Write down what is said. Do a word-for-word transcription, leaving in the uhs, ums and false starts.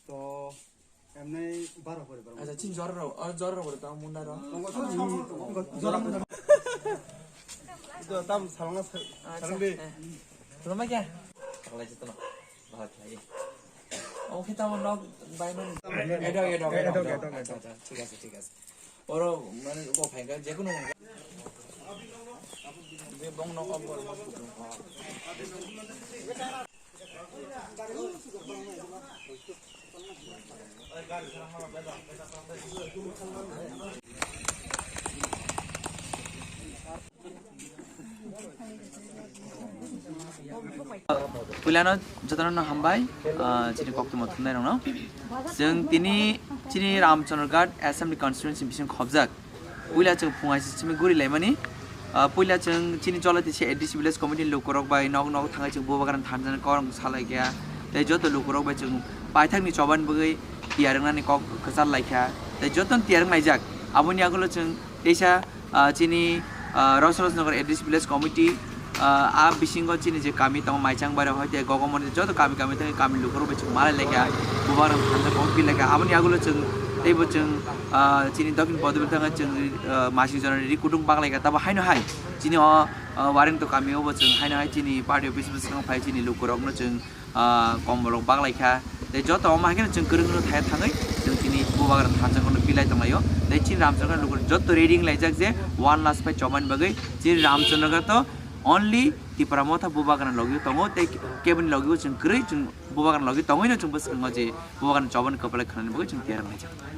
To, emnai baro pore baro. Acha, chin jora ro, o jora ro bore tamo munda ro. Jora munda. Ito tam salonga sarang de. Lama kya? Kalai jito na. Bahut lai. Okay, tamo nok bai man. Edok, edok, edok, edok, edok. Acha, acha, thik ase, thik ase. Oro mane bo phaikha je kunu je bong no off kor. Puilano jotono no hambai, ah, chini koktwma thumnairokno. Chwng tini chini Ramchandraghat Assembly Constituency bising khobjak. Puila chwng phung hai simi guri laimani. Ah, puila chwng chini Jolatisya A D C Village Committee ni lukurok bai nok nok thangai chwng Bubagra thansa ni korong salai kha. Tei joto lukurok bai chwng paithakni choba ni bagwi tiyar wngnani kok kwchar lai kha. Tei joto tiyar wng laijak. Aboni yagulo chwng teisa ah, chini, ah, Rosrosnagar A D C Village Committee, ah, a bisingo chini je kami tongo, Maichang Baira hoite Gogomoni joto kami kami thangwi kami lukurok bai chwng malai laikha, Bubagra thansa kok pi laikha. Aboni yagulo chwng teibo chwng, ah, chini Dokhin Podbil thangwi chwng, ah, masing jora ri kutung bak laikha. Tabo haino hai chini o, ah, Warengto kami o bo chwng haino hai chini party office bwskango phai chini lukurokno chwng ah, kombolrok bak lai kha. Tei joto omo hai kheno chwng kwrwng kwrwng thaya thangwi chwng tini Bubagra thansa kono pilai tong laio. Tei chini Ramchandraghat lukurok joto ready wng laijak je one last pai chobani bagwi chini Ramchandraghat to only Tipra Motha Bubagra logi tongo tei keboni logi o chwng kwrwi chwng Bubagra logi tongwi no chwng bwskango je Bubagra chobani kwplai khnani bagwi chwng tiyar wng laijak.